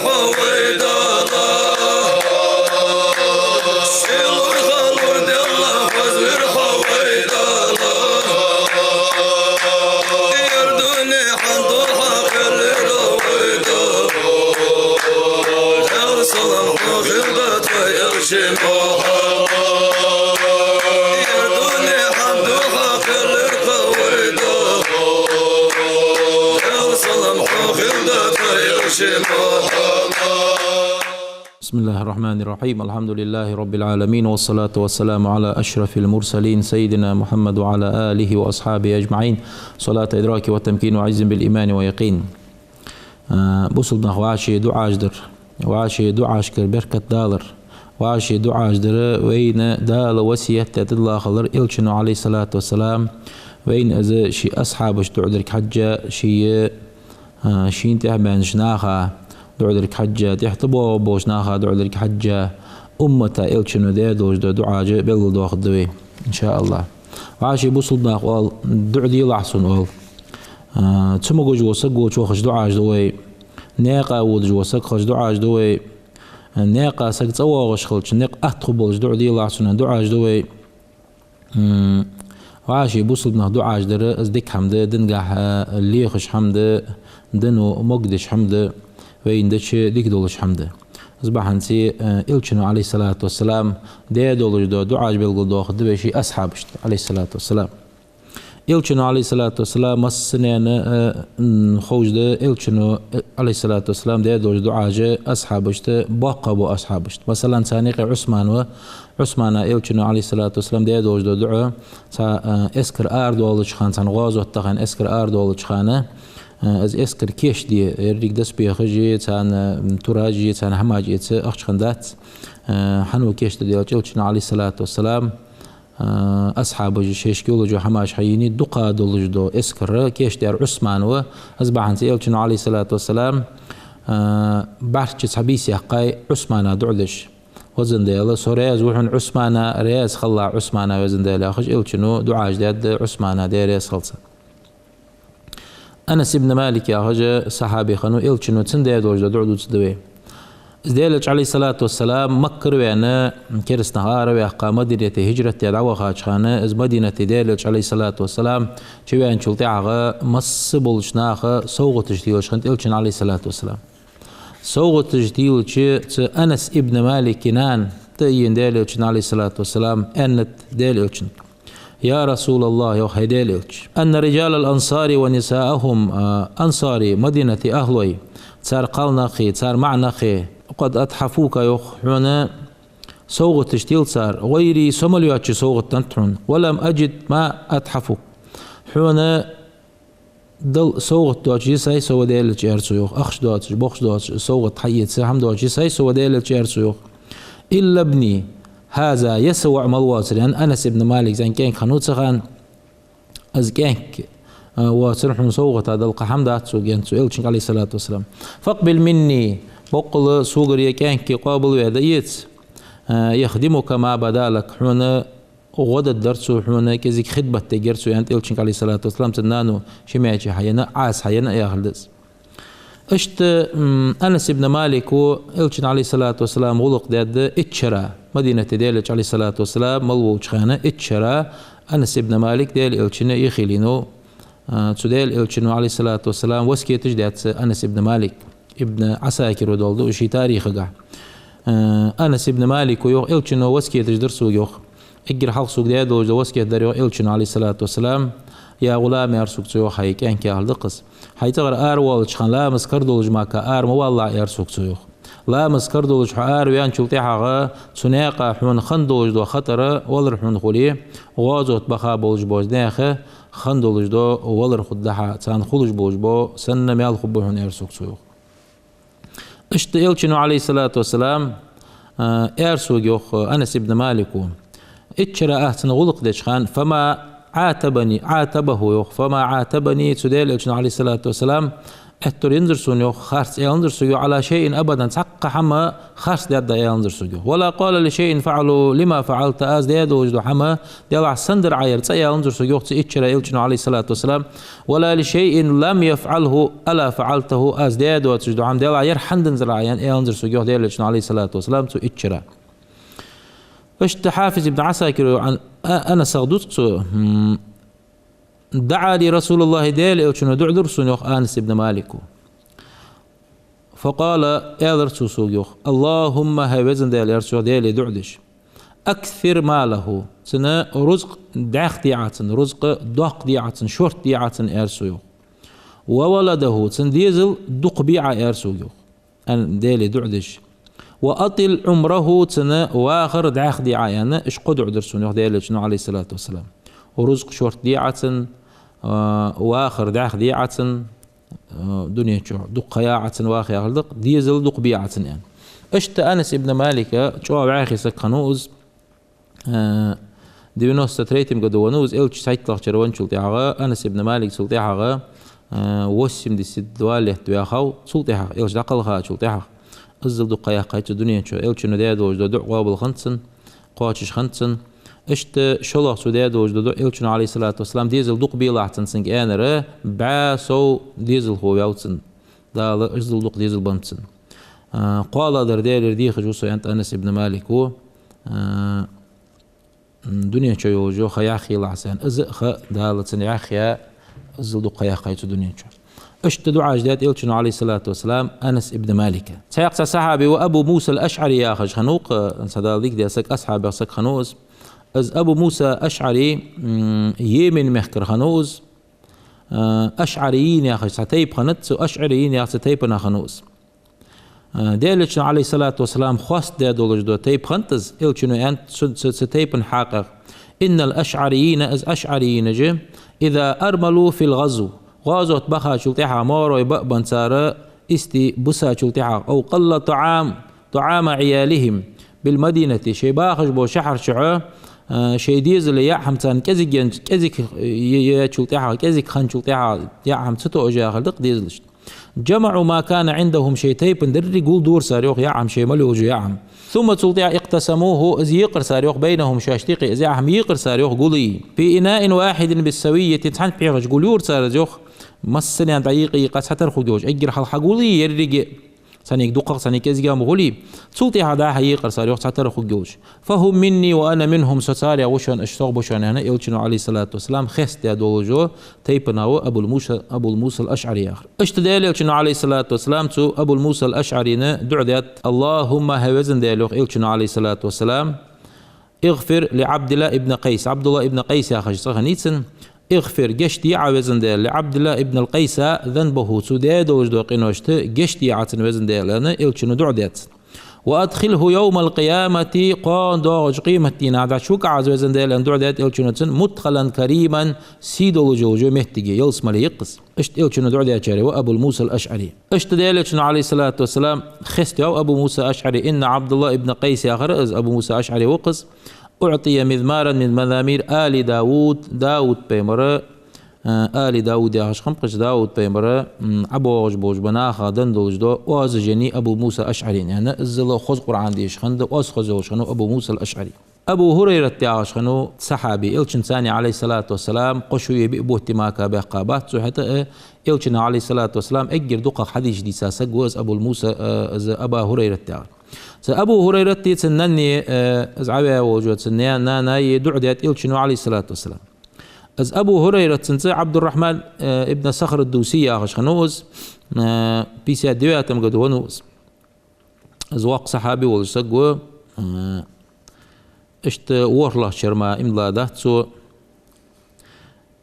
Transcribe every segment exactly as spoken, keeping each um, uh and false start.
Хьо вай Дала, сийлахь, хьалур Даьла, хоза вир хьо вай Дала. Ер дуне хьан духьа хилира вай Дала. Даьла салам хьона хилда тха Элча Мухьаммад. Ер дуне хьан духьа хилира вай Дала. Даьла салам хьона хилда тха Элча Мухьаммад. بسم الله الرحمن الرحيم. الحمد لله رب العالمين، والصلاة والسلام على أشرف المرسلين سيدنا محمد وعلى آله وأصحابه أجمعين. صلاة إدراك وتمكين وعز بالإيمان ويقين. А, бусалба нах, вӀаший дуӀаш дар, вӀаший дуӀашкара беркат далар, вӀаший дуӀаш дар вайна Дала васкет даь тӀадилла хилар. Элчано, عليه الصلاة والسلام, вайна из ший асхьабашта дуӀа дарга хьежжа, ший, а, шийна тӀехьа баьннача наха дуӀа дарга хьежжа, тӀехьа тӀабоагӀа болча наха дуӀа дарга хьежжа, уммата Элчано даь долаш дола дуӀаш белгалдоахаргда вай, إن شاء الله. ВӀаший бусалба нах, оал, дуӀа делахь сона, оал. А, цамогаш вола саг волча хоза дуӀаш ду вай. Наькъа водаш вола саг хоза дуӀаш ду вай. Наькъа саг цӀавоагӀаш хилча, никъ атта хургболаш дуӀа делахь сона, аьнна дуӀаш ду вай. М, вӀаший бусалба нах дуӀаш дар, из дика хӀама да, динагахьа лехаш хӀама да, дино могадеш хӀама да, вайна дича дика долаш хӀама да. Из бахьанца, э, Элчано, عليه الصلاة والسلام, даь долаш дола дуӀаш белгалдоахаргда вай ший асхьабашта, عليه الصلاة والسلام. Элчано, عليه الصلاة والسلام, массанена, э, м, ховш да, Элчано, э, عليه الصلاة والسلام, даь долаш дола дуӀаш асхьабашта, боккха бола асхьабашта. Масала, царна юкъе Ӏусман ва, Ӏусмана Элчано, عليه الصلاة والسلام, даь долаш дола дуӀа, цхьа, э, эскар арадоалача хана, цхьан гӀазота тӀа хинна эскар арадоалача хана, э, из эскар кийчде, еррига доспехаш а, царна, м, тураш а, царна хӀамаш эца ахча хиннадац, э, хьан ва кийчдаьд аьлча, Элчано, عليه الصلاة والسلام, а, асхьабаша шоашка йолаш йола хӀамаш хьаеннай, дукха долаш дола эскар кийчдаьр Ӏусман ва. Из бахьанца Элчано, عليه الصلاة والسلام, а, бӀарчча цхьа бийса яьккхай Ӏусмана дуӀа деш: «Везан Даьла, со раьза ва хьона Ӏусмана, раьза хилалахь Ӏусмана, Везан Даьла», — яхаш, Элчано дуӀаш даьд Ӏусмана, Даьла раьза хилва цунна. Анас ибн Малик яхаш сахьаби хиннав, Элчано цунна даь долаш дола дуӀа дувцаргда вай. Из Даьла Элча, عليه الصلاة والسلام, Маккара ваьнна, кераста нах ара а ваьккха, Мадинате хӀижрат даь дӀавахача хана, из Мадинате Даьла Элча, عليه الصلاة والسلام, чуваьнначул тӀехьагӀа масса болча наха совгӀаташ телаш хиннад Элчанна, عليه الصلاة والسلام. СовгӀаташ телача, цу Анас ибн Малика нана тӀаена Даьла Элчанна, عليه الصلاة والسلام, аьннад Даьла Элчанга: «يا رسول الله, — йоах, — хӀай Даьла Элча, إن رجال الأنصار ونساءهم, а, ансарий, Мадинате ахӀлой, цар кхалнахи, цар маӀанахи, قد أتحفوك, — йоах, — хьона совгӀаташ тел цар, غيري, со мел йоацача совгӀат деннад хьона, ولم أجد ما أتحفك. Хьона дала совгӀат доацаш йисай со, ва Даьла Элча, — аьлар цо, йоах, — ахча доацаш, бохча доацаш, совгӀат хьаэца хӀама доацаш йисай со, ва Даьла Элча, — аьлар цо, йоах. — إلا ابني هذا, ер са воӀ мел воацар, — аьнна, Анас ибн Малик зӀамига кӀаьнк хиннав цу хана, — из кӀаьнк, а, воацар хьона совгӀата дала кхы хӀама дац сога, — аьннад цо Элчанга, عليه الصلاة والسلام. — فاقبل مني, боккъала согара ер кӀаьнк къоабалваь дӀаэца, а, يخدمك ما بدا لك, хьона гӀо дергдар цо хьона, кӀезига хидмат дергдар цо, — аьннад Элчанга, عليه الصلاة والسلام, цун нано ши маьчи хьаенна, Ӏаса хьаенна а яхилга да из. Иштта, м, Анас ибн Малика Элчанна, عليه الصلاة والسلام, гӀулакх даьд итт шера, Мадинате Даьла Элча, عليه الصلاة والسلام, мел волча хана итт шера Анас ибн Малик Даьла Элчанна юхе лийнав, а, цу Даьла Элчано, عليه الصلاة والسلام, васкеташ даьд цу Анас ибн Малика. Ибн Ӏасакира доаладу ший тарихагахь. Э, Анас ибн Малика йоах: Элчано васкеташ дир сога, йоах. Эггара хьалха сога даь долаш дола васкет дар, йоах, Элчано, عليه الصلاة والسلام: «يا غلام, — аьлар сога цо, йоах, — хӀай кӀаьнк, яхилга да-кх из. Хьай цӀагӀара аравоалача хана ламаз кара долаш мара аравалалахь, — аьлар сога цо, йоах. — Ламаз кара долаш хьо араваьнначул тӀехьагӀа цу наькъа хьона хинна долаш дола хатӀар, валар хьона хуле, гӀазот баха болаш бола наьха хинна долаш дола валар хургда хьа, царна хулаш болаш бола санна маьл хургба хьона», — аьлар сога цо, йоах. Иштта Элчано, عليه الصلاة والسلام, а, аьлар сога, йоах, Анас ибн Малика, итт шера аз цунна гӀулакх деча хана: «فما عاتبني، عاتبه», йоах, «فما عاتبني», цу Даьла Элчано, عليه الصلاة والسلام, Ӏеттар йинзар сона, йоах, харц аьнзар сога, йоах, على شيء أبدا, цхьаккха хӀама харц даьд аьнзар сога, йоах. ولا قال لشيء فعلته لم فعلت, аз даь долаш дола хӀама, Даьлахь, сенна дар Ӏа ер, цкъа аьнзар сога, йоах, цу итт шера Элчано, عليه الصلاة والسلام. ولا لشيء لم يفعله ألا فعلته, аз даь доацаш дола хӀама, Даьлахь, ер хӀана динзар Ӏа аьнна, аьнзар сога, йоах, Даьла Элчано, عليه الصلاة والسلام, цу итт шера. Иштта Хьафиз ибн Ӏасакира Ӏан А-, Анасах дувц цо, м, دعا لي رسول الله, Даьла Элчано дуӀа дир сона, йоах, Анас ибн Малика. فقال, аьлар цо сога, йоах: اللهم, хӀай везан Даьла, аьлар цо, йоах, Даьлага дуӀа деш, أكثر ماله, цун рузкъ дӀаьха де Ӏа цунна, рузкъ доккха де Ӏа цунна, шортта де Ӏа цунна, аьлар цо, йоах. وولده, цун дезал дукха бе Ӏа, аьлар сога, йоах, аьнна, Даьлага дуӀа деш. وأطل عمره, цун вахар дӀаьха де Ӏа, аьнна, иштта кхо дуӀа дир сона, йоах, Даьла Элчано, عليه الصلاة والسلام. Рузкъ шортта де Ӏа цунна, а, вахар дӀаьха де Ӏа цунна, а, дунен чу дукха ха я Ӏа цунна, ваха яхар да-кх, дезал дукха бе Ӏа цунна, аьнна. Иштта Анас ибн Малик чӀоагӀа вӀаьхий саг хиннав из, э, девяносто третьем году веннав из, Элча цхьайтталагӀча шера венначул тӀехьагӀа, Анас ибн Малик цул тӀехьагӀа, э, восемьдесят два лет ваьхав, цул тӀехьагӀа, Элча дӀакхалхачул тӀехьагӀа. Иззал дукха ха яьккхай цо дунен чу, Элчано даь долаш дола дуӀа къоабал хиннад цун, кхоачаш хиннад цун. Иштта шоллагӀа цо даь долаш дола дуӀа, Элчано, عليه الصلاة والسلام, дезал дукха белахь цунна, цунга аьннар, бӀаь сов дезалхо ваьв цунна. Дала иззал дукха дезал беннаб цунна. А, кхоалагӀдар Даьлагара дехаш ва со, аьннад Анас ибн Малика, а, м, дунен чу йолаш йола ха яхъелахь санна, из а ха Дала цунна яхъяь, иззал дукха ха яьккхай цо дунен чу. Иштта дуӀаш даьд Элчано, عليه الصلاة والسلام, Анас ибн Малика. Цхьаькха цхьа сахьаби ва, Абу Муса ал-АшӀари яхаш хиннав-кх, цхьа Дала дика даь саг, асхьабех саг хиннав из. Из Абу Муса АшӀари, м, Йемен мехкара хиннав из. А, ашӀарийин яхаш цхьа тайпа хиннад, цу ашӀарийин яхача тайпанах хиннав из. А, Даьла Элчано, عليه الصلاة والسلام, хоастадаь долаш дола тайпа хиннад из, Элчано аьннад цу, цу, цу тайпан хьакъехьа: إن الأشعريين, из ашӀарийинаш, إذا أرملوا في الغزو, гӀазот бахачул тӀехьагӀа, маьрой ба а бенна цар, истий бусачул тӀехьагӀа, أو قل طعام، طعام عيالهم بالمدينة, шоай бахаш бола шахьар чу, а, шоай дезала яа хӀама царна кӀезига ен-, кӀезига е-, е-, ечул тӀехьагӀа, кӀезига хинначул тӀехьагӀа яа хӀама ца тоъаш яхар да-кх дезалашта. جمعوا ما كان عندهم, шоай тайпан деррига гулдора цар, йоах, яа хӀама, шоай мел йолаш йола яа хӀама. ثم, цул тӀехьагӀа, اقتسموه, из екъар цар, йоах, بينهم, шоашта юкъе, из яа хӀама екъар цар, йоах, гулйий. في إناء واحد بالسوية, цхьан пхьегӀа чу гулйора цар из, йоах, массанена дӀаекъа-екъа цхьатарра хургйолаш, эггара хьалха хьагулйий еррига а, цхьаннега дукхагӀа, цхьаннега кӀезигагӀа ма гулйий. Цул тӀехьагӀа дӀа-хьа екъар цар, йоах, цхьатарра хургйолаш. فهم مني وأنا منهم, со царех ва шоана, уж сох ба шоана, аьнна, Элчано, عليه الصلاة والسلام, хестадаь долаш йолча тайпанах ва Абул Муса, Абул Муса ал-АшӀари яхар. Иштта Даьла Элчано, عليه الصلاة والسلام, цу Абул Муса ал-АшӀарийна дуӀа даьд: اللهم, хӀай везан Даьла, йоах Элчано, عليه الصلاة والسلام, اغفر لعبد الله بن قيس, ӀабдуллахӀ ибн Къайс яхаш цӀи хиннай цун, اغفر, гешт де Ӏа, везан Даьла, لعبد الله بن القيس ذنبه, цо даь долаш дола къиношта гешт де Ӏа цунна, везан Даьла, аьнна, Элчано дуӀа даьд цунна. وأدخله يوم القيامة, кхоана доагӀача къематдийнахьа дӀачуваккха Ӏа из, везан Даьла, аьнна, дуӀа даьд Элчано цунна, مدخلا كريما, сий долаш йолча метте, ялсмале я-кх из. Иштта Элчано дуӀа даьчарех ва Абул Муса ал-АшӀари. Иштта Даьла Элчано, عليه الصلاة والسلام, хеставаьв Абу Муса АшӀари, إن عبد الله بن قيس яхар из, Абу Муса АшӀари ва-кх из, أعطي مزمارا من مزامير آل داود, Дауд пайхамара, а, Али Дауд яхаш хиннаб-кх уж, Дауд пайхамара, м, ӀобоагӀаш болаш бола наха денна долаш дола оаз еннай Абу Муса АшӀарийна, аьнна, иззал хоза Къуръан дешаш хиннад, оаз хоза йолаш хиннав Абу Муса ал-АшӀари. Абу ХӀурайрат яхаш хиннав сахьаби, Элчанца, عليه الصلاة والسلام, кхо шу е биъ бутт мара баьхка бац цо, хӀаьта а Элчано, عليه الصلاة والسلام, эггара дукхагӀа хьадисаш дийца саг ва из Абул Муса, а, из Аба ХӀурайрат яхар. Цу Абу ХӀурайрата, цун нанна, а, из Ӏоваь волаш вола цун на-, нанна дуӀа даьд Элчано, عليه الصلاة والسلام. Из Абу ХӀурайрат, цун цӀи Ӏабдуррахьман, а, ибн Сахр ад-Дуси яхаш хиннав из, а, пятьдесят девятом году веннав из. Из воккха сахьаби волаш саг ва, а, иштта ворхӀлагӀча шера мара иман дилла дац цо.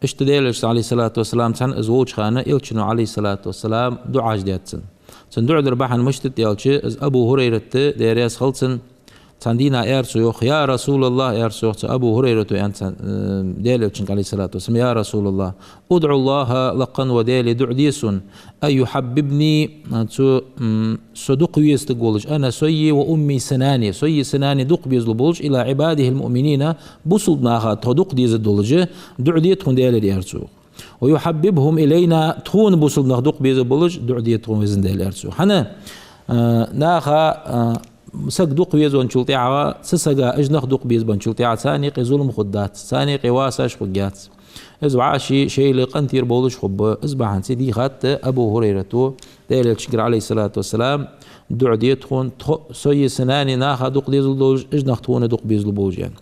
Иштта Даьла Элчанца, عليه الصلاة والسلام, цхьана из волча хана Элчано, عليه الصلاة والسلام, дуӀаш даьд цунна. Цун дуӀа дар бахьан мишта да аьлча, из Абу ХӀурайрат, Даьла раьза хилва цунна, цхьан дийнахьа аьлар цо, йоах: يا رسول الله, аьлар цо, йоах, цу Абу ХӀурайрата аьннад цхьан, э, Даьла Элчанга, عليه الصلاة والسلام: يا رسول الله, ادع الله, лакха вола Даьла, дуӀа де сона, أن يحببني, цо, м, со дукха везаш волаш, أنا, со а, وأمي, са нана а, со а, са нана а дукха безалуш болаш, إلى عباده المؤمنين, бусалба наха тхо дукха дезаш долаш, дуӀа де тхона, Даьлера, аьлар цо. «ويحببهم إلينا», тхона бусалба нах дукха безаш болаш дуӀа де тхона, Везан Даьла, аьлар цо. ХӀана, а, наха, а, саг дукха везачул тӀехьагӀа, цу сага уж нах дукха безабенначул тӀехьагӀа, царна юкъе зулам хургдац, царна юкъе васаш хургьяц. Из вӀаши шоайла къинтӀера болаш хургба. Из бахьанца дийхад Абу ХӀурайрата Даьла Элчангара, عليه الصلاة والسلام, дуӀа де тхона, тхо, со а, са нана а наха дукха дезаш долаш, уж нах тхона дукха безаш болаш, аьнна.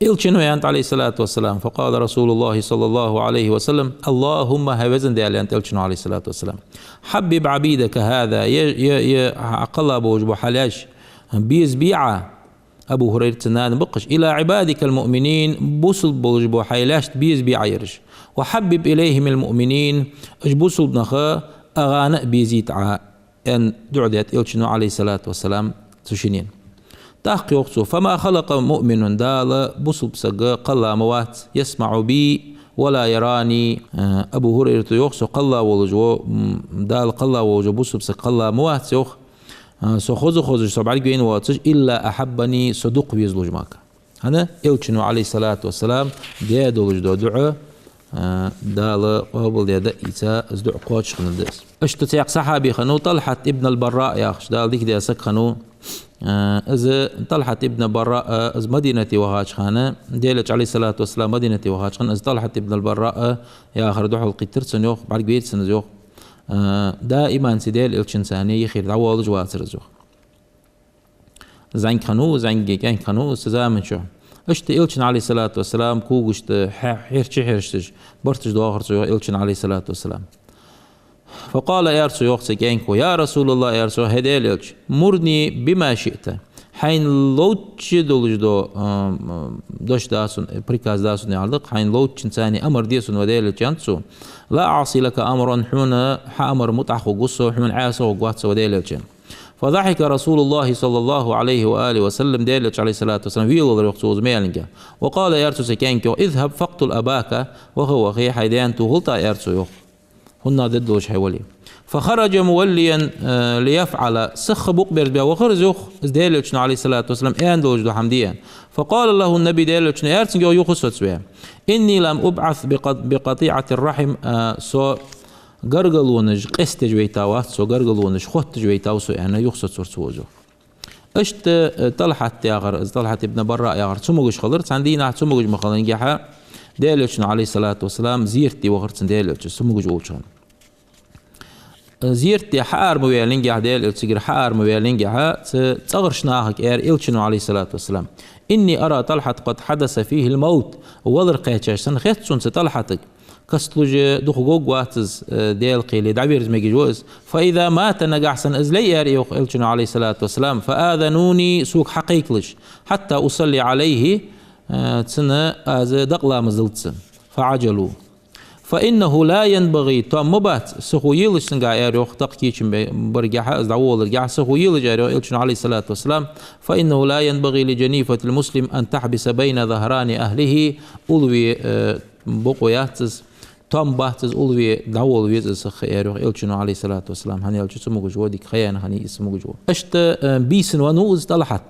Элчано аьннад, عليه الصلاة والسلام, فقال رسول الله صلى الله عليه وسلم: اللهم, хӀай Везан Даьла, аьннад Элчано, عليه الصلاة والسلام, حبب عبيدك هذا, е, е, е, хьа кхелла болаш бола хьа лаьш безабе Ӏа, Абу ХӀурайрата нана ба-кх уж, إلى عبادك المؤمنين, бусалба болаш бола хьай лаьшта безабе Ӏа ераш. وحبب إليهم المؤمنين, уж бусалба нах Ӏа гӀана а безийта Ӏа, аьнна, дуӀа даьд Элчано, عليه الصلاة والسلام, цу шиннена. ТӀаккха йоах цо: فما خلق مؤمن, Дала бусалба саг кхелла ма вац, يسمع بي ولا يراني. Э, Абу ХӀурайрата йоах, со кхелла волаш вола, м, Дала кхелла волаш вола бусалба саг кхелла ма вац, йоах, а, со хоза хозаш, со бӀаргавайна воацаш, إلا أحبني, со дукха везалуш мара. ХӀана? Элчано, عليه الصلاة والسلام, даь долаш дола дуӀа, а, Дала къоабалдаь да, из, из дуӀа кхоачаш хиннад из. Иштта цхьа сахьаби хиннав ТӀалхьат ибн аль-Бараъ яхаш, Дала дика даь саг хиннав. А, из ТӀалхьат ибн Бараъ, а, из Мадинате вахача хана, Даьла Элча, عليه الصلاة والسلام, Мадинате вахача хана, из ТӀалхьат ибн аль-Бараъ, а, яхар духьалкхийттар цунна, йоах, бӀаргавайра цунна из, йоах. А, даиман цу Даьла Элчанца цхьана ехира дӀавоалаш вацар из, йоах. ЗӀамига хиннав, зӀамига кӀаьнк хиннав цу заман чухь. Иштта Элчан, عليه الصلاة والسلام, когашта хье-, хьерча-хьерчаш, барташ доахар цо, йоах, Элчан, عليه الصلاة والسلام. فقال, аьлар цо, йоах, цу кӀаьнко: يا رسول الله, аьлар цо, хӀай Даьла Элча, مرني بما شئت. Хьайна ловча долаш дола, ам, ам, дош да сона, приказ да сона, яхар да-кх, хьайна ловчунца цхьана амар де сона, ва Даьла Элча, аьннад цо. لا أعصي لك أمرا, хьона хьа амар мутӀахьа хургва со, хьона Ӏаьса хургвац со, ва Даьла Элча. فضحك رسول الله صلى الله عليه وآله وسلم, Даьла Элча, عليه الصلاة والسلام, велавелар, йоах, цо из ма аьлинге. وقال, аьлар цо цу кӀаьнко, йоах: اذهب فاقتل أباك, ваха, ваха, хьай даьна тохал тӀаккха, аьлар цо, йоах, хӀанз дергдолаш хьай вале. فخرج موليا, э, ليفعل, сиха букъ берзабаь вахар из, йоах, из Даьла Элчано, عليه الصلاة والسلام, аьнна долаш дола хӀама де аьнна. فقال له النبي, Даьла Элчано аьлар цунга, йоах, юха соцаваь: إني لم أبعث بقط-, بقطيعة الرحم, э, со гаргалонаш къестадеш вайтавац со, гаргалонаш хоттадеш вайтав со, аьнна, юха соцавир цо из. Иштта, э, ТӀалхьат яхар, из ТӀалхьат ибн Бараъ яхар цамогаш хилар, цхьан дийнахьа цамогаш ма хилингехьа, Даьла Элчано, عليه الصلاة والسلام, зерат де вахар цунна Даьла Элча, цамогаш волча хана. Э, зерат де хьаара ма ваьллингехьа, Даьла Элча цигара хьаара ма ваьллингехьа, цу цӀагӀарча нахага аьлар Элчано, عليه الصلاة والسلام: إني أرى طلحة قد حدث فيه الموت. Валар кхаьчача санна хет сона цу ТӀалхьатага. Кастлуш дукха гӀоргвац из, э, Даьла кхеле дӀаверза мегаш ва из. فإذا مات, нагахьа санна из ле, аьлар, йоах, Элчано, عليه الصلاة والسلام, فآذنوني, сога хьакхайкалаш, حتى أصلي عليه, э, цунна аз дакъа ламаз далда цунна. فعجلوا. فإنه لا ينبغي, тоам ма бац, сихо елаш цунга, аьлар, йоах, дакъа кийчам бе-, баргахьа, из дӀаволларгахьа, сихо елаш, аьлар, йоах, Элчано, عليه الصلاة والسلام. فإنه لا ينبغي لجنيفة المسلم أن تحبس بين ظهراني أهله. Уллув, э, бокъо яц из, тоам бац из, уллув дӀаволла веза из сиха, аьлар, йоах, Элчано, عليه الصلاة والسلام. ХӀана аьлча цамогаш ва, дика ха яьнна хиннай из, цамогаш ва. Иштта, э, бийсан веннав из ТӀалхьат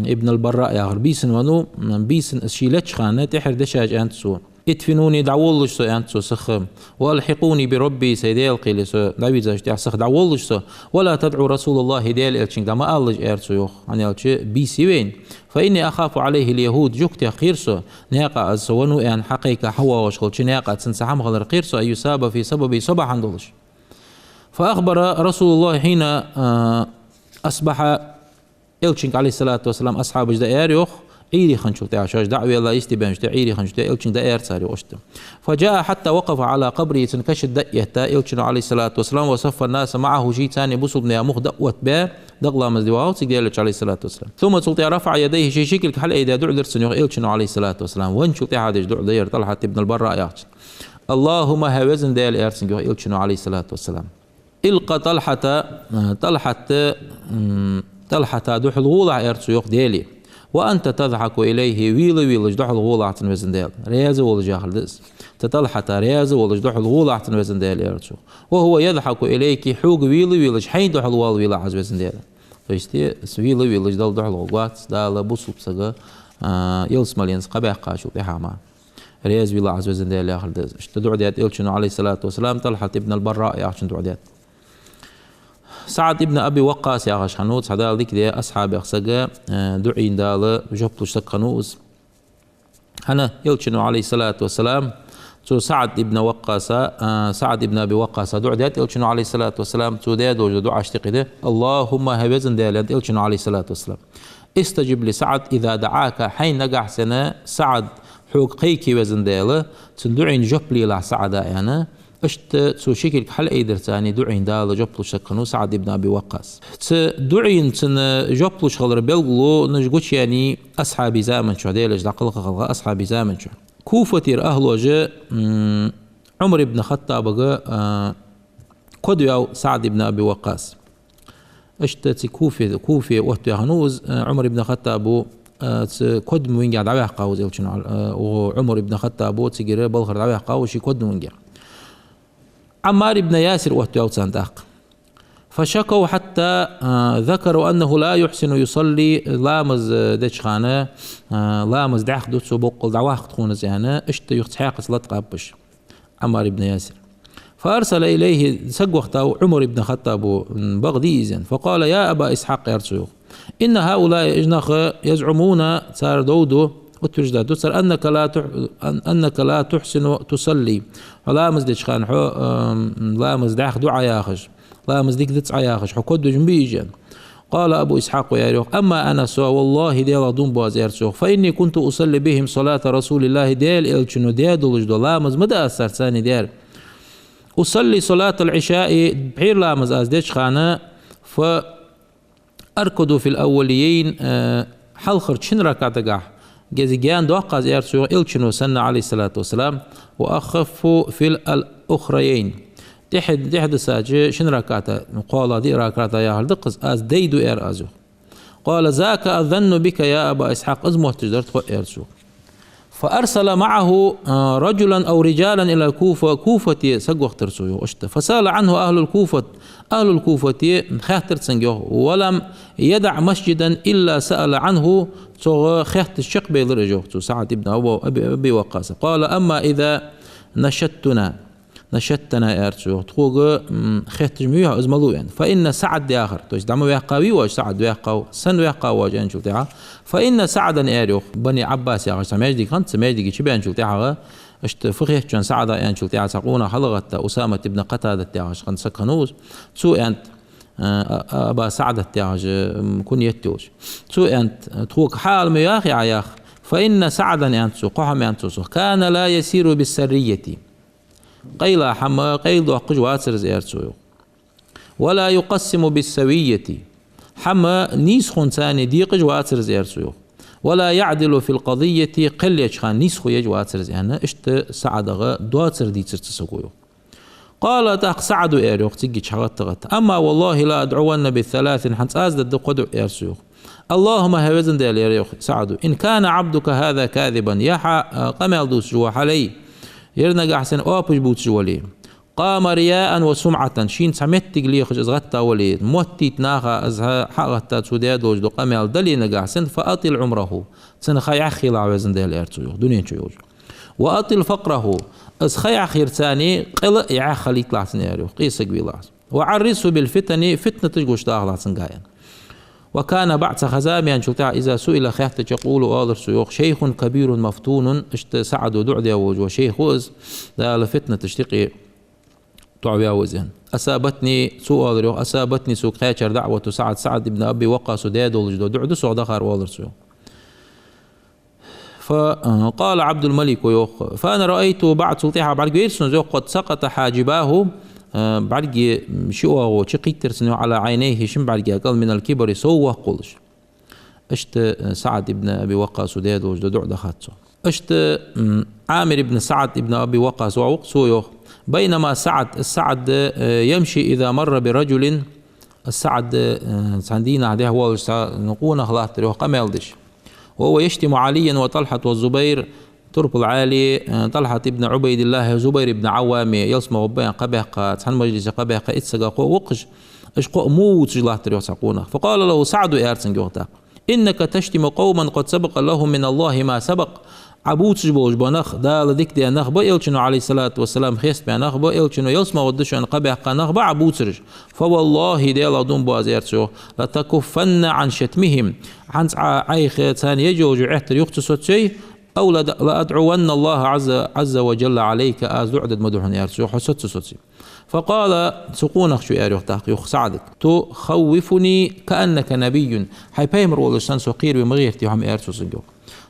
ибн аль-Бараъ яхар, бийсан веннав, м, бийсан из ше леча хана, тӀехьара дешаш аьннад цо: ادفنوني, дӀаволлалаш со, аьннад цо, сиха. وألحقوني بربي, сай Даьла кхеле со дӀавийрзача тӀехьа сиха дӀаволлалаш со. ولا تدعوا رسول الله, Даьла Элчанга дӀа ма алалаш, аьлар цо, йоах, хӀана аьлча бийса я вайна. فإني أخاف عليه اليهود, жугтех кхер со, наькъа из со веннав аьнна хьакхайка хьавоагӀаш хилча, наькъа цунца хӀама хилар кхер со, أن يصاب في سببي, со бахьан долаш. فأخبر رسول الله حين, а, أصبح, Элчанга, عليه الصلاة والسلام, асхьабаша дӀааьлар, йоах, Ӏуйре хинначул тӀехьа, шоаш дӀа а велла, йисте баьнначул тӀехьа, Ӏуйре хинначул тӀехьа Элчанга дӀааьлар цар, йоах, иштта. فجاء حتى وقف على قبره, цун каша тӀа дӀаэтта, Элчано, عليه الصلاة والسلام, وصف الناس معه, шийца цхьана бусалба наьха мух дӀаоттабаь, дакъа ламаз де вагӀа цига Даьла Элча, عليه الصلاة والسلام. ثم, цул тӀехьа, رفع يديه, ший ши кулг хьалъайдаь дуӀа дир цунна, йоах, Элчано, عليه الصلاة والسلام. Венначул тӀехьа деш дуӀа да ер ТӀалхьат ибн аль-Бараъ яхачо. اللهم, хӀай Везан Даьла, аьлар цунга, йоах, Элчано, عليه الصلاة والسلام, الق طلحة, э, ТӀалхьат, м, ТӀалхьата духьал гӀолахь, аьлар цо, йоах, Даьлага. وأنت تضحك إليه, вела-велаш духьал гӀолахь цунна, Везан Даьла. Раьза волаш яхар да из. Цу ТӀалхьата раьза волаш духьал гӀолахь цунна, Везан Даьла, аьлар цо. وهو يضحك إليك, хьога вела-велаш хьайна духьал вала велахь из, Везан Даьла. То есть, э, вела-велаш Далла духьал гӀоргвац Дала бусалба саг, а, ялсмаленца кхаъ баьккхачул тӀехьагӀа мара. раьза вилла Ӏа, везан Даьла, яхар да из. Иштта дуӀа даьд Элчано, عليه الصلاة والسلام, ТӀалхьат ибн аль-Бараъ яхачунна дуӀа даьд. СаӀд ибн Аби Ваккъас яхаш хиннав цхьа Дала дика даь асхьабех саг, э, дуӀайна Дала жоп луш саг хиннав из. ХӀана, Элчано, عليه الصلاة والسلام, цу СаӀд ибн Ваккъаса, э, СаӀд ибн Аби Ваккъаса дуӀа даьд Элчано, عليه الصلاة والسلام, цо даь долаш дола дуӀаш тӀехьа да: اللهم, хӀай везан Даьла, аьннад Элчано, عليه الصلاة والسلام, استجب لسعد إذا دعاك, хьайна нагахьа санна СаӀд хьога кхайке, везан Даьла, цун дуӀайна жоп лелахь СаӀда, аьнна. Иштта цо ши кулг хьалъайдарца дуӀайна Дала жоп луш саг хиннав СаӀд ибн Аби Ваккъас. Цу дуӀайна цунна жоп луш хилара белгалонаш гучаяьннай асхьабий заман чухь, Даьла Элча дӀакхалха хилча асхьабий заман чухь. Куфатера ахӀлоша, м, Ӏумар ибн Хаттабага, а, кодваьв СаӀд ибн Аби Ваккъас. Иштта цу Куфе, Куфе оттаваь хиннав из, э, Ӏумар ибн Хаттаба, э, цу кодма вайнгахьа дӀаваьккхав из Элчано, э, укх Ӏумар ибн Хаттаба цигара балхара дӀаваьккхав ший кодма вайнгахьа. Ӏаммар ибн Ясир оттаваьв царна тӀаккха. فشكوا حتى، آه، ذكروا أنه لا يحسن يصلي, ламаз, э, деча хана, э, ламаз дӀаьха ду цо, боккъал дӀаваккха тхона из, аьнна, иштта юха цхьаькхаза латкъаб уж. Ӏаммар ибн Ясир. فأرسل إليه, саг вахийтав Ӏумар ибн Хаттаба, м, бакъ дий из, аьнна. فقال: يا أبا إسحاق, аьлар цо, йоах, إن هؤلاء, уж нах, يزعمون, цар дов ду, утверждать ду цар, أنك لا تح-، أن-، أنك لا تحسن تصلي. Хьо ламаз деча хана хьо, ам, ламаз дӀаьха ду Ӏа яхаш, ламаз дика дац Ӏа яхаш, хьо кодвеш ма бий уж, аьнна. قال أبو إسحاق, аьлар, йоах: أما أنا, со, والله, Даьлах дув буъ аз, аьлар цо, йоах, فإني كنت أصلي بهم صلاة رسول الله, Даьла Элчано даь долаш дола ламаз ма дий аз царца даьр. أصلي صلاة العشاء, пхьера ламаз аз деча хана, فأركد في الأوليين, э, хьалхарча шин ракаӀатагахьа гези гаьна доаккх аз, аьлар цо, йоах, Элчано санна, عليه الصلاة والسلام, وأخف في الأخريين. ТӀехьа, тӀехьа дисача шин ракаӀата, кхоалагӀа, диъ ракаӀата яхар да-кх из, аз дай ду, аьлар аз, йоах. قال: ذاك الظن بك يا أبا إسحاق, из мотташ дар тхо, аьлар цо. فأرسل معه، آه، رجلا أو رجالا إلى الكوفة, Куфате саг вахийтар цо, йоах, иштта. فسأل عنه أهل الكوفة, ахӀлул Куфате хаьттар цунга, йоах. ولم يدع مسجدا إلا سأل عنه, цох хетташ чакхбаьлар уж, йоах, цу СаӀд ибн Абу-, Аби, Аби Ваккъаса. قال: أما إذا نشدتنا, نشدتنا, аьлар цо, йоах, тхога, м, хетташ ма вий хьо, из малув, аьнна. فإن سعدا, яхар, то есть дӀа ма ваьккхавий оаш, СаӀд ваьккхав, сенна ваьккхав оаш, аьнначул тӀехьагӀа. فإن سعدا, аьлар, йоах, Бани Ӏаббас яхаш цхьа маьждиг хиннад, цу маьждига чу баьнначул тӀехьагӀа, иштта фу хет шоана СаӀда аьнначул тӀехьагӀа цхьа къонах хьалгӀатта, Усамат ибн Къатадат яхаш хинна саг хиннав из. Цо аьннад, а, а, Аба СаӀдат яхаш, м, куньят йолаш. Цо аьннад, тхога хьаала ма йоахий Ӏа, йоах. فإن سعدا, аьннад цо, кхо хӀама аьннад цо, цох. كان لا يسير بالسرية. Къайла хӀама къайладоаккхаш вацар из, аьлар цо, йоах. ولا يقسم بالسوية. ХӀама нийсхонца декъаш вацар из, аьлар цо, йоах. ولا يعدل في القضية. Кхел еча хана нийсхо еш вацар из, аьнна, иштта СаӀдага доацар дийцар цу саго, йоах. قال, тӀаккха СаӀда аьлар, йоах, цигга чу хьагӀатта-гӀатта: أما والله لأدعون بثلاث, хӀанз аз дергда кхо дуӀа, аьлар цо, йоах. اللهم, хӀай везан Даьла, аьлар, йоах, СаӀда, إن كان عبدك هذا كاذبا, ер хьа, а, къамаьл дувцаш вола хьа лай, ер нагахьа санна оапаш бувцаш вале, قام رياء وسمعة, шийна цхьа моттиг лехаш из гӀатта вале, моттийта наха из хьа-, хьагӀатта цо даь долаш дола къамаьл дале нагахьа санна, فأطل عمره, цун ха яхъелахь, везан Даьла, аьлар цо, йоах, дунен чу йолаш. وأطل فقره, из ха яхъярца къел а яхъялийталахь цун, аьлар, йоах, къе саг велахь. وعرضه بالفتن, фитнаташ гучадахалахь цунга, аьнна. وكان بعد, цхьа ха-зама яьнначул тӀехьагӀа, إذا سئل, хаьттача, يقول, оалар цо, йоах: شيخ كبير مفتون, иштта СаӀда дуӀа даь волаш вола шайх ва из, Дала фитнаташта юкъе тоӀаваь ва из, аьнна. أصابتني, цо оалар, йоах, أصابتني, сога кхаьчар, دعوة سعد, СаӀд ибн Аби Ваккъаса даь долаш дола дуӀа да сох дахар, оалар цо, йоах. فقال عبد الملك, йоах: فأنا رأيته بعد, цул тӀехьагӀа бӀаргавайра сона из, йоах, قد سقط حاجباه, э, бӀаргий ши оагӀув чукхийттар цун, йоах, على عينيه, шин бӀарга кӀал, من الكبر, сов воккха волаш. Иштта, э, СаӀд ибн Аби Ваккъаса даь долаш дола дуӀа дахад цо. Иштта, м, Ӏамир ибн СаӀд ибн Аби Ваккъас воӀ ва-кх, цо йоах: بينما سعد, СаӀд, э, يمشي إذا مر برجل, СаӀд, э, цхьан дийнахьа дехьавоалаш цхьа къонах латтар, йоах, къамаьл деш. وهو يشتم عليا وطلحة والزبير, турпал Ӏаьлий, э, ТӀалхьат ибн Ӏубайдиллахьи, Зубайр ибн Ӏаввами ялсмала гӀоргба аьнна кхаъ баьккха, цхьан мажлисе кхаъ баьккха итт саг, кхоъ ва-кх уж, уж кхоъ мувцаш латтар, йоах, цхьа къонах. فقال له سعد, аьлар цунга, йоах, тӀаккха: إنك تشتم قوما قد سبق لهم من الله ما سبق. Ӏа бувцаш болаш бола нах, Дала дика даь нах ба, Элчано, عليه الصلاة والسلام, хестабаь нах ба, Элчано ялсмала гӀоргда шоана кхаъ баьккха нах ба Ӏа бувцараш. فوالله, Даьлах дув буъ аз, аьлар цо, йоах, لتكفن عن شتمهم. ХӀанз Ӏа Ӏайха царна еш йолча Ӏоттар юха ца соцайой, أو لأدعون الله عز وجل عليك, аз дуӀа дергда ма дий хьона, аьлар цо, хьо соц ца соцайой. فقال, цу къонахчо аьлар, йоах, тӀаккха юха СаӀдага: تخوفني كأنك نبي, хьо пайхамар волаш санна со кхераве ма гӀертий хьо-м, аьлар цо цунга, йоах.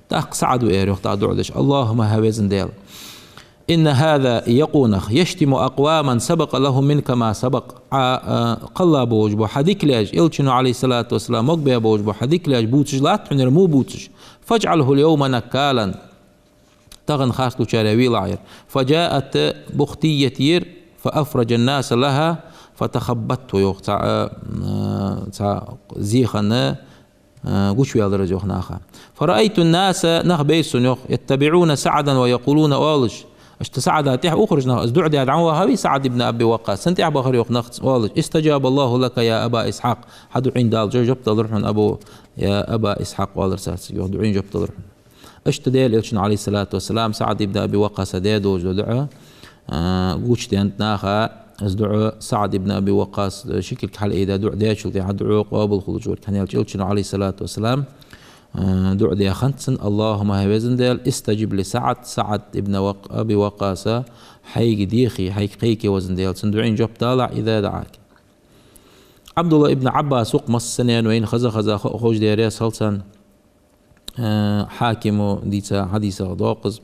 ТӀаккха СаӀда аьлар, йоах, тӀаккха дуӀа деш: اللهم, хӀай Веза Даьла, إن هذا, ер къонах, يشتم أقواما سبق لهم منك ما سبق. Ӏа, а, кхелла болаш бола хьа дика лаьш, Элчано, عليه الصلاة والسلام, могабаь болаш бола хьа дика лаьш бувцаш латт хьона ер, мо бувцаш. فاجعله اليوم نكالا. Тахан харц лучарех велахь ер. فجاءت بختية ер, فأفرج الناس لها فتخبطته, йоах, цхьа, а, а, цхьа зе хинна, а, гучаваьлар из, йоах, наха. فرأيت الناس, нах байра сона, йоах, يتبعون سعدا ويقولون, оалаш. Иштта СаӀда тӀехьа ухараш нах, из дуӀа даь дӀавахавий СаӀд ибн Аби Ваккъас, цунна тӀехьа бахар, йоах, нах, оалаш: استجاب الله لك يا أبا إسحاق. Хьа дуӀайна Дала жоп далар хьона, Абу, я Аба Исхьакъ, оалар цар цунга, йоах, дуӀайна жоп далар хьона. Иштта Даьла Элчано, عليه الصلاة والسلام, СаӀд ибн Аби Ваккъаса даь долаш дола дуӀа, а, гучадаьннад наха, из дуӀа СаӀд ибн Аби Ваккъас, а, ши кулг хьалъайдаь дуӀа даьчул тӀехьагӀа дуӀа къоабал хулаш вар. ХӀана аьлча Элчано, عليه الصلاة والسلام, а, дуӀа даь хиннад цунна: اللهم, хӀай Веза Даьла, استجب لسعد, СаӀд ибн Вак-, Аби Ваккъаса хьайга дехе, хьайга кхайке, Веза Даьла, цун дуӀайна жоп далахь, إذا دعاك. Ӏабдуллахь ибн Ӏаббас ва-кх массанена вайна хоза-хоза хо-, ховш дерригаш хилда царна. Э, Хьакима дийца хьадисах доаккхаш: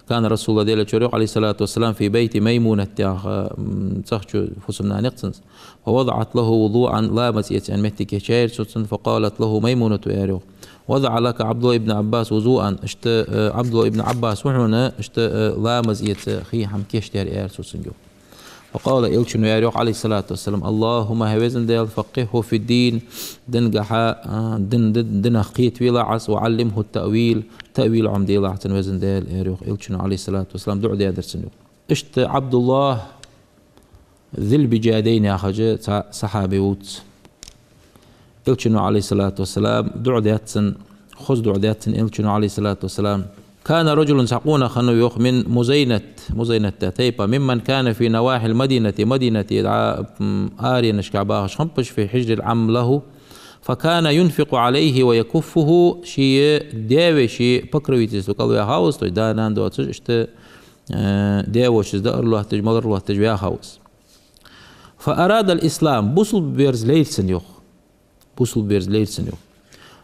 كان رسول الله, Даьла Элча вар, йоах, عليه الصلاة والسلام, في بيت ميمونة, яха, м, цӀагӀа чу фусам-нана я-кх цун. فوضعت له وضوءا, ламаз эца аьнна моттиг кийчъяьяр цо цунна. فقالت له ميمونة, аьлар, йоах: وضع لك عبد الله بن عباس وضوءا. Иштта, э, Ӏабдуллахь ибн Ӏаббас ва хьона, иштта, э, ламаз эца хий-хӀама кийчдаьр, аьлар цо цунга, йоах. فقال, Элчано аьлар, йоах, عليه الصلاة والسلام: اللهم, хӀай Веза Даьла, فقهه في الدين, динагахьа, а, дин, дин, динах кхетавелахь Ӏа из, وعلمه التأويل, таъвил Ӏомаделахь цунна, Веза Даьла, аьлар, йоах, Элчано, عليه الصلاة والسلام, дуӀа даьдар цунна, йоах. Иштта Ӏабдуллахь Зил-Бижадайн яхаш цхьа сахьаба вувц. Элчано, عليه الصلاة والسلام, дуӀа даьд цунна, хоза дуӀа даьд цунна Элчано, عليه الصلاة والسلام. كان رجل, цхьа къонах хиннав, йоах, من مزينة, Музайната тайпа, ممن كان في نواحي المدينة, Мадината, а, м, аренашка бахаш хиннаб уж, في حجر عم له, فكان ينفق عليه ويكفه, ший даь-веший покровительство кӀалваьхав из, то есть да-нана доацаш, иштта, э, даь-вешийца даар лоаттадеш, малар лоаттадеш ваьхав из. فأراد الإسلام, бусалба верза лайра цунна, йоах. Бусалба верза лайра цунна, йоах.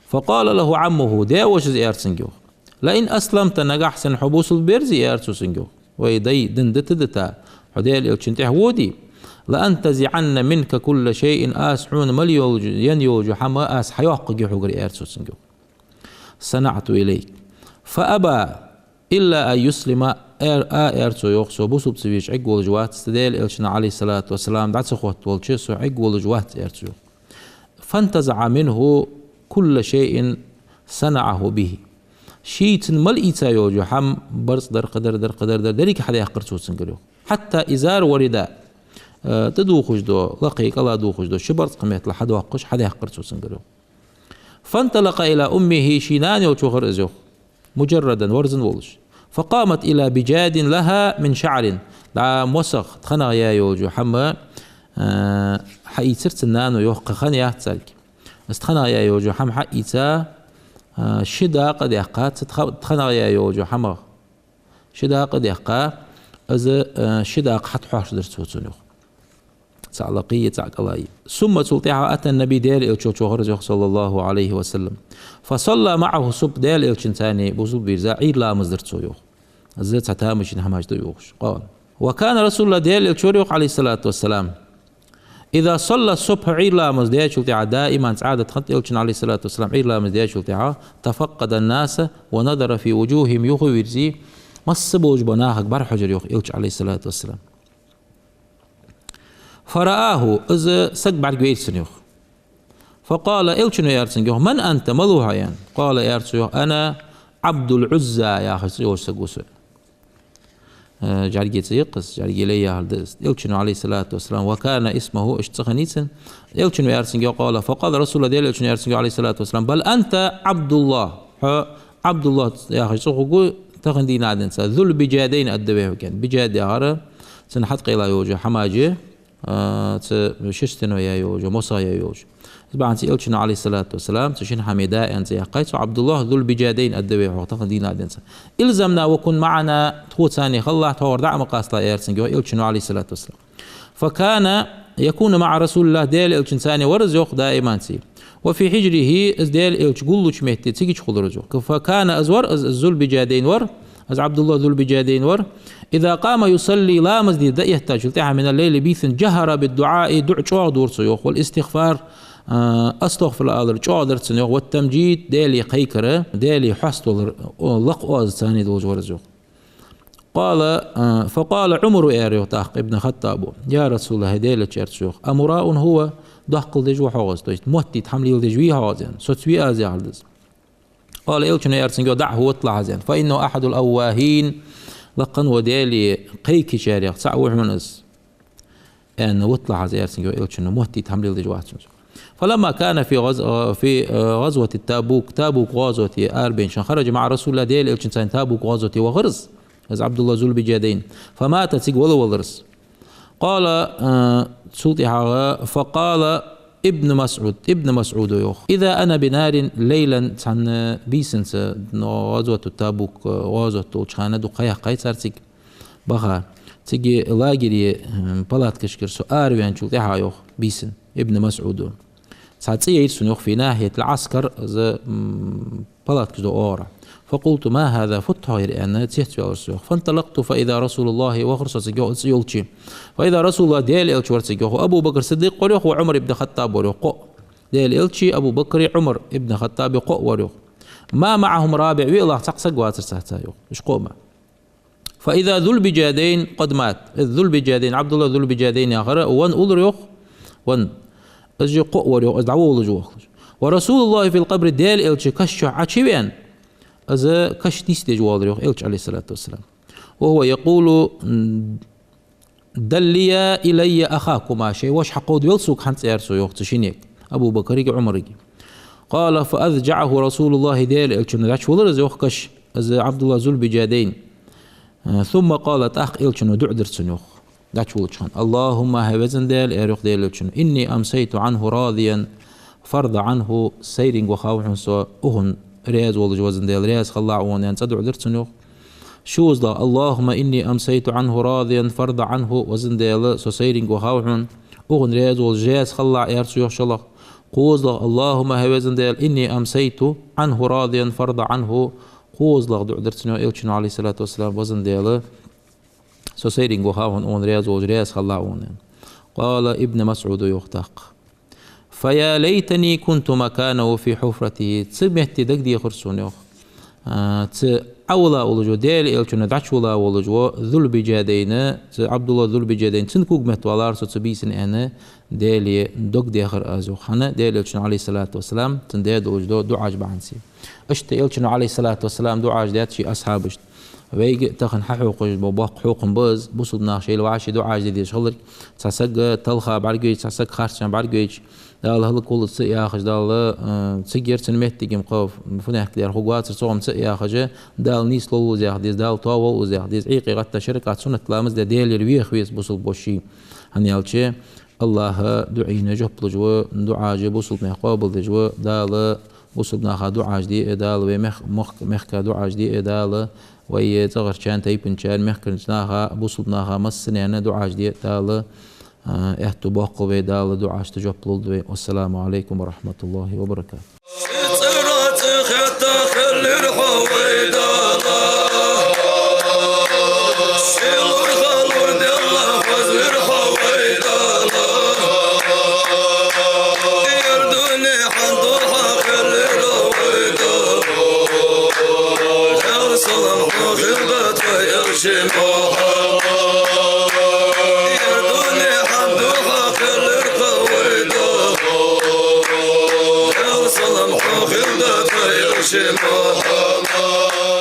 فقال له عمه, даь-вошас аьлар цунга, йоах: لئن أسلمت, нагахьа санна хьо бусалба верзе, аьлар цо цунга, йоах, вай дай дин дита-дита, хьо Даьла Элчана тӀехьа воде, لأنتزعن منك كل شيء, аз хьона мел йолча, енна йолча хӀама аз хьайоаккхаргья хьогара, аьлар цо цунга, йоах. صنعت إليك. فأبى إلا أن يسلم, аьлар, а, аьлар цо, йоах, со бусалба ца веш Ӏергволаш вац, цу Даьла Элчанна, عليه الصلاة والسلام, дӀа ца хоттавалча, со Ӏергволаш вац, аьлар цо, йоах. فانتزع منه كل شيء صنعه به. Ший цунна мел ийца йолча хӀама, барзкъа дар, кхыдар дар, кхыдар дар, деррига хьадаьккхар цо цунгара, йоах. حتى إزار ورداء, э, тӀадувхаш дола, лакхе кӀала дувхаш дола ши барзкъа меттала хьадоаккхаш, хьадаьккхар цо цунгара, йоах. فانطلق إلى أمه, ший нана йолча вахар из, йоах, مجردا, верзана волаш. فقامت إلى بجاد لها من شعر, дӀа мосах, тханах яь йолча хӀама, э, хьаийцар цун нано, йоах, кхы хӀама яц царга. Из тханах яь йолча хӀама хьаийца, э, ши дакъа даьккха цу тха-, тханах яь йолча хӀамах. Ши дакъа даьккха, из, э, ши дакъа хьатӀахьош дир цо цунна, йоах. ЦаӀ лакхе, цаӀ кӀале. ثم, цул тӀехьагӀа, أتى النبي, Даьла Элча волча вахар из, йоах, صلى الله عليه وسلم. فصلى معه الصبح, Даьла Элчанца цхьана бусалба вийрза Ӏуйра ламаз дир цо, йоах. Из цхьа тамашийна хӀамаш да, йоах. قال: وكان رسول الله, Даьла Элча вар, йоах, عليه الصلاة والسلام, إذا صلى الصبح, Ӏуйра ламаз даьчул тӀехьагӀа, даиман цхьа Ӏадат хиннад Элчан, عليه الصلاة والسلام, Ӏуйра ламаз даьчул тӀехьагӀа, تفقد الناس ونظر في وجوههم, юхавийрза, масса болаш бола нахага бӀарахьожар, йоах, Элча, عليه الصلاة والسلام. فرآه, из саг бӀаргавайра цунна, йоах. فقال, Элчано аьлар цунга, йоах: من أنت, мала ва хьо, аьнна. قال, аьлар цо, йоах: أنا عبد العزى, яхаш цӀи йолаш саг ва со. Э, жӀаргий цӀи я-кх из, жӀаргий лай яхар да из. Элчано, عليه الصلاة والسلام, وكان اسمه, иштта цӀи хиннай цун. Элчано аьлар цунга, йоах, قال, فقال رسول الله, Даьла Элчано аьлар цунга, عليه الصلاة والسلام: بل أنت عبد الله, хьо Ӏабдуллахь яхаш цӀи хургва, Тахан дийнахьа денз Зул-Бижадайн аргда вай хьога. Бижад яхар цун хьатӀакхелла йолча хӀамаж, а, цу шерстеной яь йолча, мосах яь йолча. Из бахьанца Элчано, عليه الصلاة والسلام, цу шин хӀаман даь аьнна цӀи яьккхай цо, Ӏабдуллахь, Зул-Бижадайн аргда вай хьога тахан дийнахьа денз. الزمنا وكن معنا, тхоца цхьана хилалахь, тхогара дӀа ма къаста, аьлар цунга йоах Элчано, عليه الصلاة والسلام. فكان يكون مع رسول الله, Даьла Элчанца цхьана вар из йоах даиманци. وفي حجره, из Даьла Элча гуллуча метте цига чу хулар из йоах. فكان, из вар, из, из Зул-Бижадайн вар, из Ӏабдуллахь Зул-Бижадайн вар. إذا قام يصلي, ламаз де дӀаэттачул тӀехьагӀа, من الليل, бийсан, جهر بالدعاء, дуӀа чӀоагӀа дора цо йоах, والاستغفار, а, астагӀфируллахӀ алар чӀоагӀа дар цун йоах, والتمجيد, Даьлага кхайкар, Даьлага хьаст валар, о, лакха оаз цхьана долаш вар из йоах. قال, а, فقال عمر, аьлар йоах тӀаккха Ибн ХаттӀаба: يا رسول الله, хӀай Даьла Элча, аьлар цо йоах, أمراء هو, доккхал деш ва хьогӀ из, то есть моттийта хӀама леладеш вий хьогӀ из, аьнна, соцавий аз яхар да из. قال, Элчано аьлар цунга йоах: دعه, виталахь из, аьнна, فإنه أحد الأواهين, лакха вола Даьлага кхайкачарех цаӀ ва хьона из, аьнна, виталахь из, аьлар цунга йоах Элчано, моттийта хӀама леладеш вац хьона из. فلما كان في غز-, في, э, غزوة التبوك, Табук гӀазоте арабаьннача хана, خرج مع رسول الله, Даьла Элчанца цхьана Табук гӀазоте вахар из, из Ӏабдуллахь Зул-Бижадайн. فمات, цига вала валар из. قال, э, цул тӀехьагӀа, فقال ابن مسعود, Ибн МасӀуда йоах: إذا أنا بنار ليلا, цхьан бийсанца, но, гӀазоте Табук, э, гӀазот долча хана дукха ха яьккхай цар цига, баха. Цига лагере, м, палаткашкара со араваьнначул тӀехьагӀа йоах бийсан, Ибн МасӀуда. Цхьа цӀи яйра сона йоах, في ناحية العسكر, из, м, палаткаш дола оагӀорахьа. فقلت: ما هذا, фуд-хьогӀ ер, аьнна, цецваьлар со йоах. فانطلقت فإذا رسول الله, вахар со цига йоах цӀи йолча. فإذا رسول الله, Даьла Элча вар цига йоах, وأبو بكر الصديق вар йоах, وعمر بن الخطاب вар йоах, кхоъ. Даьла Элчеи Абу Бакари Ӏумар ибн ХаттӀаби кхоъ вар йоах. ما معهم رابع, виълагӀа цхьаккха саг вацар цхьацца йоах, уж кхоъ мара. فإذا ذو البجادين قد مات. Из Зул-Бижадайн, Ӏабдуллахь Зул-Бижадайн яхар, венна улар йоах, венна. Из же кхоъ вар йоах, из дӀаволалуш вахалуш. ورسول الله في القبر, Даьла Элча каша чу Ӏочувена, из каш нийсдеш воаллар йоах Элча, عليه الصلاة والسلام. وهو يقول: دليا إلي أخاكما, шоай воша хьакховдавел сога хӀанз, аьлар цо йоах цу шиннега, Абу Бакаргеи Ӏумаргеи. قال: فأضجعه رسول الله, Даьла Элчано дӀачувелар из йоах каш, из Ӏабдуллахь Зул-Бижадайн. Э, ثم قال, тӀаккха Элчано дуӀа дир цунна йоах, дӀачуволлача хана: اللهم, хӀай Веза Даьла, аьлар йоах Даьла Элчано, إني أمسيت عنه راضيا فارض عنه, сайранга вахав хьона со, укхунна раьза волаш, Веза Даьла, раьза хилалахь укхунна, аьнна, цкъа дуӀа дир цунна йоах. ШозлагӀа: اللهم إني أمسيت عنه راضيا فارض عنه, Веза Даьла, со сайранга вахав хьона, укхунна раьза волаш, раьза хилалахь, аьлар цо йоах шоллагӀа. КхозлагӀа: اللهم, хӀай Веза Даьла, إني أمسيت عنه راضيا فارض عنه, кхозлагӀа дуӀа дир цунна йоах Элчано, عليه الصلاة والسلام, Веза Даьла, со сайранга вахав хьона, укхунна раьза волаш, раьза хилалахь укхунна, аьнна. قال, Ибн МасӀуда йоах тӀаккха: فيا ليتني كنت مكانه في حفرته. Цу метте дагадехар сона йоах, а, цу Ӏовилла волаш вола, Даьла Элчано дӀачувилла волаш вола Зул-Бижадайн, цу Ӏабдуллахь Зул-Бижадайн, цун кога метта валара со цу бийсан, аьнна, Даьлага дог дехар аз йоах. ХӀана? Даьла Элчано, عليه الصلاة والسلام, цунна даь долаш дола дуӀаш бахьанца. Иштта Элчано, عليه الصلاة والسلام, дуӀаш даьд ший асхьабашта. Вайга тахан хьахьокхаш бола боккха хьокхам ба из, бусалба наха шоайла вӀаши дуӀаш де дезаш хилар. Цхьа саг талха бӀаргавайча, цхьа саг харцахьа бӀаргавайча, Дала хӀалакволва ца яхаш, Дала, э, цига яр цун моттиг-м кхы фуннахьа дар хургвацар цох-м ца яхаш, Дала нийслолва из яха деза, Дала тоаволва из яха деза, Ӏуйкъе гӀатта ши ракаӀат суннат ламаз даь Даьлагара веха веза бусалба воша. ХӀана аьлча, АллахӀа дуӀайна жоп луш ва, дуӀаш бусалба наьха къоабалдеш ва, Дала бусалба наха дуӀаш де а, Дала вай мех-, мохк-, мехка дуӀаш де а, Дала вай цӀагӀарчарна, тайпанчарна, мехкарча наха, бусалба наха массанена дуӀаш де а, Дала, а, аьттув боаккхалба вай, Дала дуӀашта жоп лулда вай. والسلام عليكم ورحمة الله وبركاته. Ши цӀера цӀи хетта хилар хьо вай Дала. Ши лур халур делла хозар хьо вай Дала. Ер дунен хьан духьа хилар хьо вай Дала. Даьла салам хьона хилда тха Элча Мухьаммад. Ер дунен хьан духьа хилар хьо вай Дала. Даьла салам хьона хилда тха Элча Мухьаммад.